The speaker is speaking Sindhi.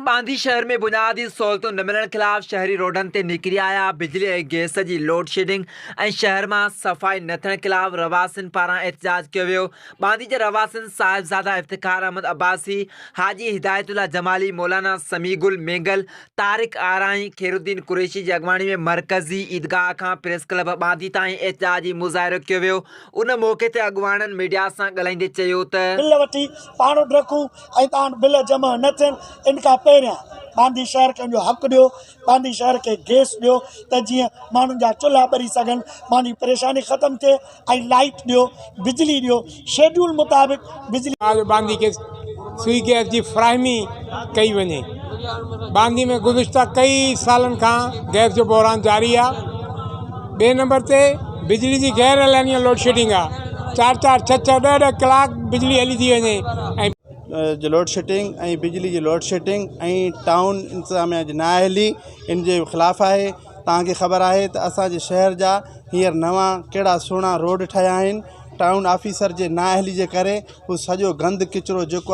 ٻانڌي شهر ۾ بنيادي سهولتون نه ملڻ خلاف شهري روڊن تي نڪري آيا، بجلي ۽ گئس جي لوڊشيڊنگ ۽ شهر مان صفائي نه ٿيڻ خلاف رهواسين پاران احتجاج ڪيو ويو، ٻانڌي جي رهواسين صاحبزاده افتخار احمد عباسي، حاجي هدايت الله جمالي، مولانا سميع گل مينگل، طارق آرائين، خيرالدين قريشي جي اڳواڻي ۾ مرڪزي عيدگاهه کان پريس ڪلب ٻانڌي تائين احتجاجي مظاهرو ڪيو ويو، ان موقعي تي اڳواڻن ميڊيا سان ڳالهائيندي چيو ته. بل وٺي پاڻ وٽ رکون ۽ توهان وٽ بل جمع نه ٿين ان کان پهريان ٻانڌي شهر کي ان جو حق ڏيو ٻانڌي شهر کي گئس ڏيو ته جيئن ماڻهن جا چلها ٻري سگهن ماڻهن جي پريشاني ختم ٿئي ۽ لائيٽ ڏيو بجلي ڏيو شيڊول مطابق بجلي. ٻانڌي کي سوئي گئس جي فراهمي ڪئي وڃي ٻانڌي ۾ گذشته ڪئي سالن کان گئس جو بحران جاري آ ٻئي نمبر تي بجلي جي غير اعلانيه لوڊشيڊنگ آ چار چار ڇهه ڇهه ڏهه ڏهه ڪلاڪ بجلي هلي ٿي وڃي ۽. جي لوڊشيڊنگ ۽ بجلي جي لوڊشيڊنگ ۽ ٽائون انتظاميا جي نااهلي ان جي خلاف آهي توهان کي خبر آهي ته اسان جي شهر جا هينئر نوان ڪهڙا سهڻا روڊ ٺهيا آهن ٽائون آفيسر جي نااهلي جي ڪري هو سڄو گند ڪچرو جيڪو.